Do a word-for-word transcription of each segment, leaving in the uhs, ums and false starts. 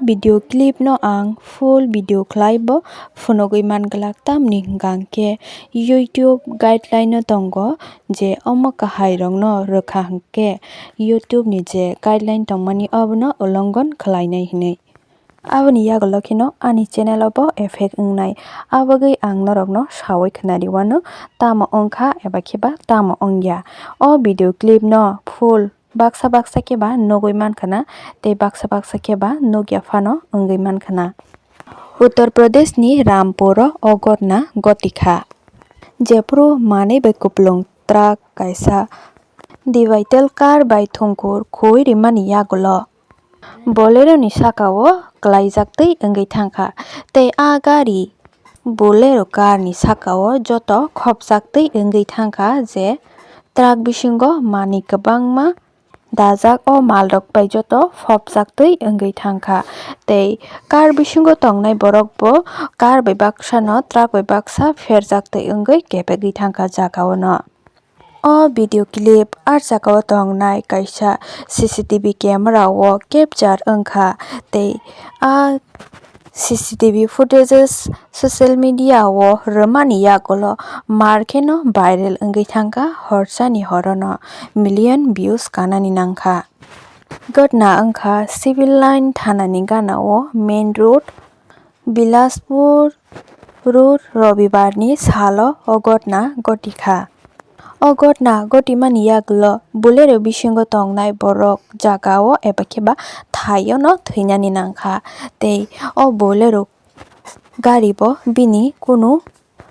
Video clip no ang full video khlai bo phunugwi man glak, tamni hwnkha hwnkhe YouTube guideline no tongo je omo kahai rok no rwkha hwnkhe YouTube ni je guideline tongmani obono ulongon khlainai hinwi. Aboni yagulo kheno ani channel o bo effect wngnai, abagwi ang norokno sawi khnari wano tamo wngkha eba khe ba tamo wngya. O video clip no full baksa baksa khe ba nugwi mankha na, tei baksa baksa khe ba nukya phano wngwi mankha na. Uttar Pradesh ni Rampur o o gotna gotikha, jephuru manwi bai kupulung truck kaisa divital car bai thungkur khui rimani yagulo Bolero ni saka o kwlaijak twi wngwi thangkha, tei a gari Bolero car ni saka o joto khopjak twi wngwi thangkha je truck bisingo manwi kwbangma dajak, o mal rok bai joto phopjak twi wngwi thangkha, tei car bisingo tongnai borok bo car bai baksa no truck bai baksa pherjak twi wngwi kepegwi thangkha jaga o no. O video clip a jaga o tongnai kaisa C C T V camera o capture wngkha, tei a C C T V footages social media o rwmani yagulo mar kheno viral wngwi thangkha, horsani horono million views kanani nangkha. Gotna wngkha Civil Line thanani gana o main road, Bilaspur road, Robibar ni salo o gotna gotikha. O gotna gotimani yagulo Bolero bisingo tongnai borok jaga o eba khe ba thai o no thwinani nangkha, tei o Bolero gari bo bini kunu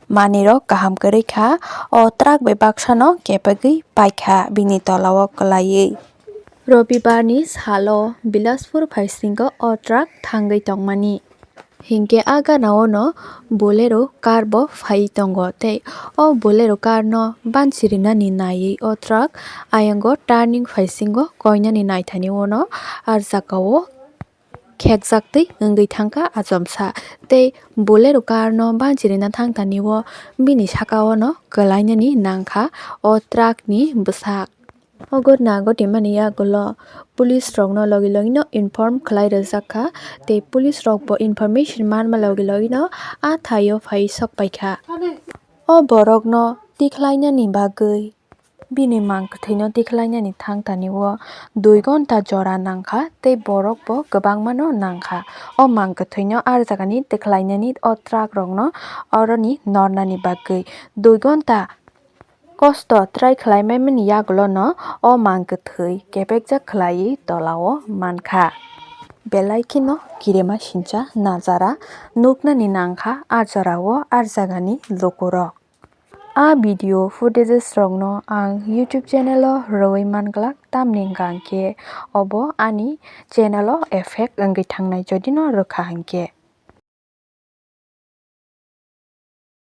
manwi rok kaham kwrwi kha, o truck bai baksa no kepegwi paikha bini tola o kwlaiwi. Robibar ni salo Bilaspur phaisingo o truck thangwi tongmani. Hinkhe a gana o no Bolero car bo phai tongo, tei o Bolero car no banchirinani naiwi o truck ayang o turning phaisingo koinani naithani o no a jaga o khekjak twi wngwi thangkha achomsa, tei Bolero car no banchirina thangtani o bini saka o no kwlainani nangkha o truck ni bwsak. O gotna gotimani yagulo police rok no logi logi no inform khlai rwjak kha, tei police rok bo information manma logi logi no a thai o phai sok paikha. O borok no tikhlainani bagwi bini mang kwthwino tikhlainani thangtani o dui gonta jora nangkha, tei borok bo kwbangma no nangkha. O mang kwthwino a jagani tikhlainani o truck rok no oroni nornani bagwi dui gonta kosto try khlai maimani yagulo no o mang kwthwi kepekjak khlaiwi tola o mankha. Belai kheno kirima sincha najara nuknani nangkha a jora o a jagani lukurok. A video footages rokno ang YouTube channel o rwui manglak, tamni hwnkha hwnkhe obo ani channel o effect wngwi thangnai jodi no rwkha hwnkhe.